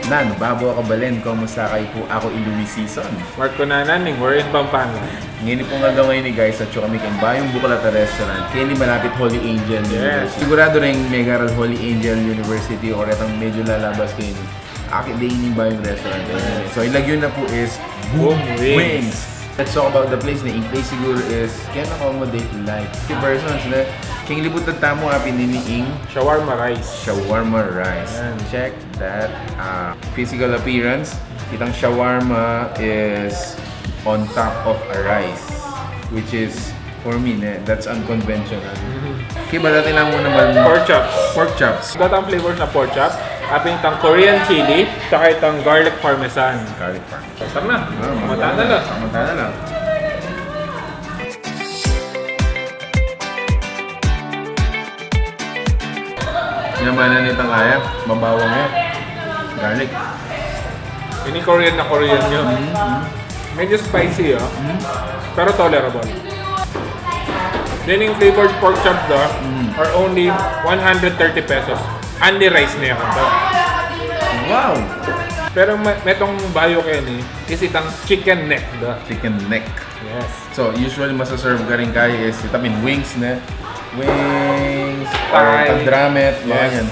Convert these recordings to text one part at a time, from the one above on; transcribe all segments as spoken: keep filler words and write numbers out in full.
Nan, babo a kabalen, kumusta kayu pu? Aku i Louis Sison. Mark Cunanan, ning Wherein Pampanga. Ngeni pung aldo ngeni, guys, atyu kami keng Bayong Buklata Restaurant, keni malapit Holy Angel Yes. University. Siguradu reng megaral Holy Angel University o retang medyu lalabas keni, akit de ining bayung restaurant. So, ing lagyu na pu is Boom Boom Wings. Wings. Let's talk about the place na. Ing place siguru is can accommodate, like, fifty persons na. Keng libutad tamu, apin ini ing Shawarma rice. Shawarma rice. Yan. Check that out. Physical appearance, itang shawarma is on top of a rice, which is, for me, ne, that's unconventional. Mhm. Kaya ba dati lang mo naman Pork chops. Pork chops. Datang flavors na pork chop, apin itang Korean chili, tsaka itang garlic parmesan. Garlic parmesan. Tara na. Ah, Mata na lang. Mata na lang. Yamanan itang kaya, mabawang ya. Garlic. Ini Korean na Korean yun. Mm, mm. Medyo spicy, oh. Mm. Pero tolerable. Then yung flavored pork chops do Mm. are only one hundred thirty pesos. Only rice na yan, do. Wow! Pero may, may tong bayu keni is itang chicken neck do. Chicken neck. Yes. So, usually masaserve karin kaya is itang wings na. Wings, or Thai. Itang drum it, mga Yes. yan.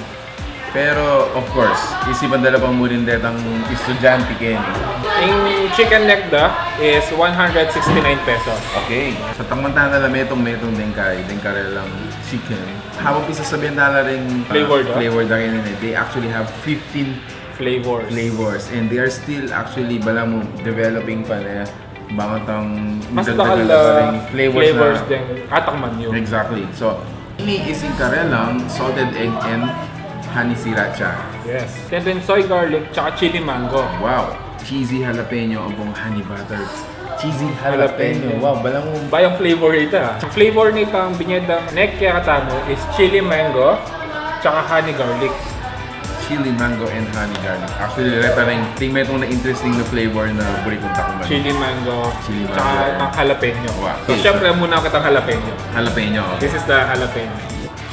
Pero, of course, isipan da la pang murin detang estudyante keni. Ing chicken neck da is one hundred sixty-nine pesos. Okay. Sa takman tana la metung-metung deng kaya, deng karelang chicken. Habang pisasabian tana la ring, uh, Flavor da? flavor da keni, they actually have fifteen Flavors. flavors. And they are still actually, balamu, developing pa na. Bang atang Mas dakal, dakal na pa uh, ring flavors flavors na. Deng atakman yu. Exactly. So, ini is ing karelang salted egg and honey sriracha. Yes. Then, then soy garlic, tsaka chili mango. Wow. Cheesy jalapeno ampong honey butter. Cheesy jalapeno. Jalapeno. Wow, balamu. Bayang flavor ita. Ang flavor nitang binie dang neck kekatamu is chili mango, tsaka honey garlic. Chili mango and honey garlic. Actually, reta rin, atin metung na interesting na flavor na buri kung takman. Chili mango. Chili Tsaka mango. Ang jalapeno. Wow. So, Okay, syempre, so muna kitang jalapeno. Jalapeno, okay. This is the jalapeno.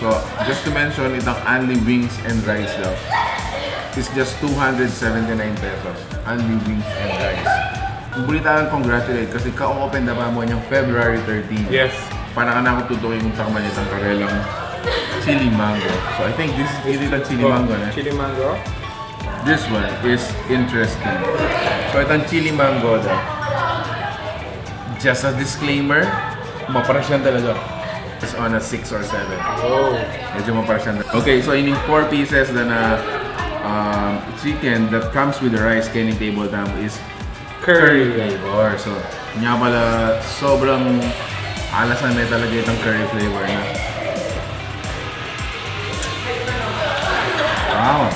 So, just to mention, itang only wings and rice daw is just two hundred seventy-nine pesos. Only wings and rice. Buri tang congratulate kasi ka-open da pa mu niyang February thirteen. Yes. Para kanaku tutuki kung takman itang karelang chili mango. So, I think this is itang chili Oh, mango na. Chili mango. This one is interesting. So, itang chili mango da. Just a disclaimer, maparasyan talaga. It's on a six or seven. Oh. Medyo maparasyan talaga. Okay, so ining four pieces da na, um, chicken that comes with the rice keni table tamu is Curry. Curry flavor. So, nya pala sobrang alasan na talaga itang curry flavor na. Wow!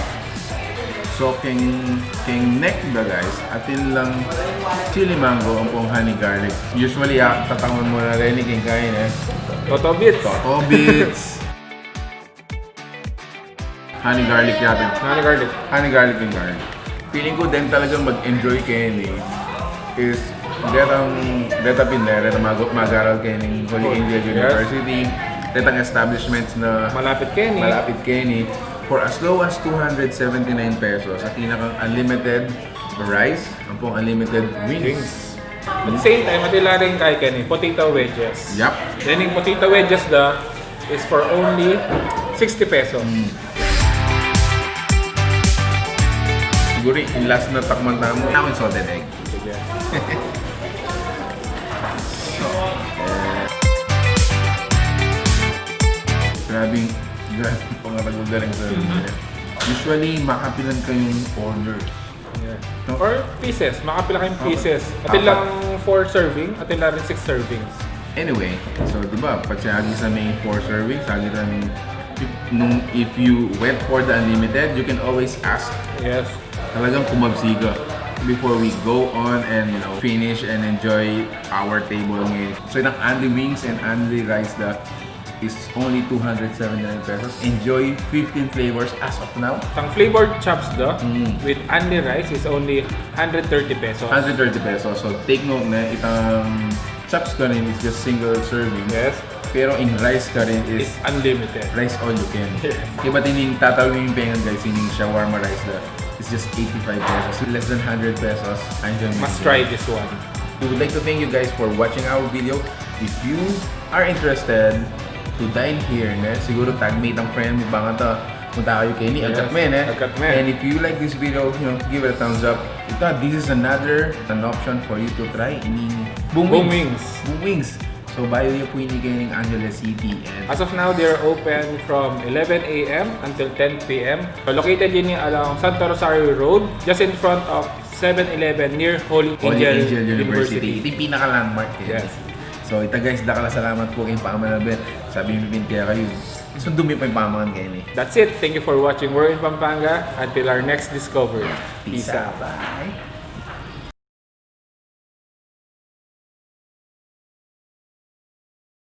So, keng, keng neck da, guys, atin lang chili mango ampong honey garlic. Usually, ah, tatakman mu na rin keng kain, eh. Toto bits. Toto bits. Honey garlic yapin. Honey garlic. Honey garlic and garlic. Feeling ku deng talagang mag-enjoy keni is detang, deta pin, deta mag-, mag-aral keni Holy Oh, Angel yes. University. Detang establishments na Malapit keni. malapit keni. For as low as two hundred seventy-nine pesos, atin na kang unlimited rice, ampong unlimited wings. Wings. At the same time, atin la rin kaya keni, potato wedges. Yup. Then, ing potato wedges da is for only sixty pesos. Mm. Siguro, ing last na takman tamu, ako ing salted egg. Sige. So, eh, grabing, grabing pangaragul galing sa Mm-hmm. Usually, makapilan kayung order? Yeah. No? Or pieces. Makapila kayung Okay. pieces. Atin Apat. lang four serving, atin la rin six servings. Anyway, so, di ba, pati agi sa may four servings, agi rin, nung, if you went for the unlimited, you can always ask. Yes. Talagang kumabsi ka before we go on and, you know, finish and enjoy our table ngayon. So, itang only wings and only rice da is only two hundred seventy-nine pesos. Enjoy fifteen flavors as of now. Ang flavored chops da Mm. with only rice is only hundred thirty pesos. Hundred thirty pesos. So, take note na itang chops karin is just single serving. Yes. Pero in rice karin is It's unlimited. rice all you can. Yes. Kaya ba tining tatawin yung pengan, guys, ining shawarma rice da is Just eighty-five pesos, less than hundred pesos. Anjo Must Menu. Try this one. We would like to thank you guys for watching our video. If you are interested to dine here, ne, siguro tag-mate ang friend mo, bang ata punta kayu keni, Yes, agkat me, ne? agkat me. And if you like this video, you know, give it a thumbs up. Ito, this is another an option for you to try ini Boom Boom Wings. Wings. Boom Wings. So, bayu ya pu ini keni Angeles City. And As of now, they're open from eleven a.m. until ten p.m. So, located ini along Santa Rosario Road, just in front of Seven Eleven near Holy Holy Angel, Angel University. University. Ito yung pinaka-landmark, eh. Yes. So, ita guys, dakal a salamat pu keng pamanabi. Sabi mi pin kaya kayu, sundun mi pa yung pamangan keni. That's it. Thank you for watching We're in Pampanga. Until our next discovery. Peace out. Bye.